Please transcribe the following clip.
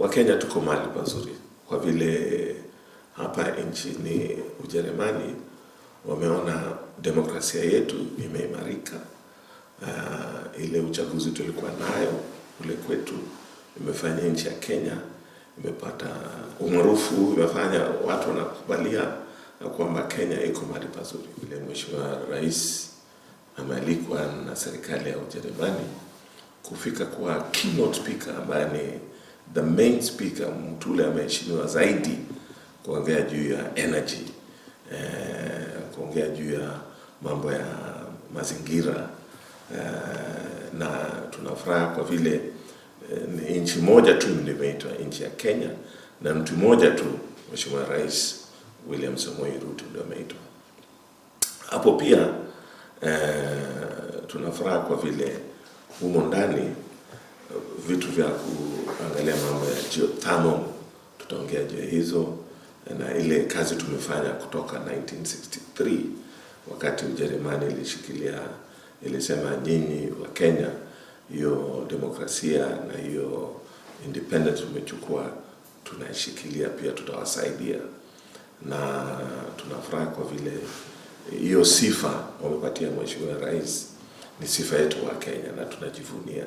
Wakenya tuko mahali pazuri kwa vile hapa nchini Ujerumani wameona demokrasia yetu imeimarika. Ile uchaguzi tulikuwa nayo kule kwetu imefanya nchi ya Kenya imepata umaarufu, imefanya watu wanakubalia na kwamba Kenya iko mahali pazuri. Vile Mheshimiwa Rais amealikwa na serikali ya Ujerumani kufika kwa keynote speaker ambaye ni the main speaker, mtu ule ameheshimiwa zaidi kuongea juu ya energy, kuongea juu ya mambo ya mazingira, na tunafuraha kwa vile ni nchi moja tu ndio imeitwa nchi ya Kenya na mtu mmoja tu, Mheshimiwa Rais William Samoei Ruto, ndio ameitwa hapo. Pia tunafuraha kwa vile humo ndani vitu vya kuangalia mambo ya geothermal, tutaongea juu ya hizo na ile kazi tumefanya kutoka 1963 wakati Ujerumani ilishikilia, ilisema nyinyi wa Kenya, hiyo demokrasia na hiyo independence umechukua, tunaishikilia pia, tutawasaidia. Na tunafurahi kwa vile hiyo sifa wamepatia Mheshimiwa Rais ni sifa yetu wa Kenya na tunajivunia.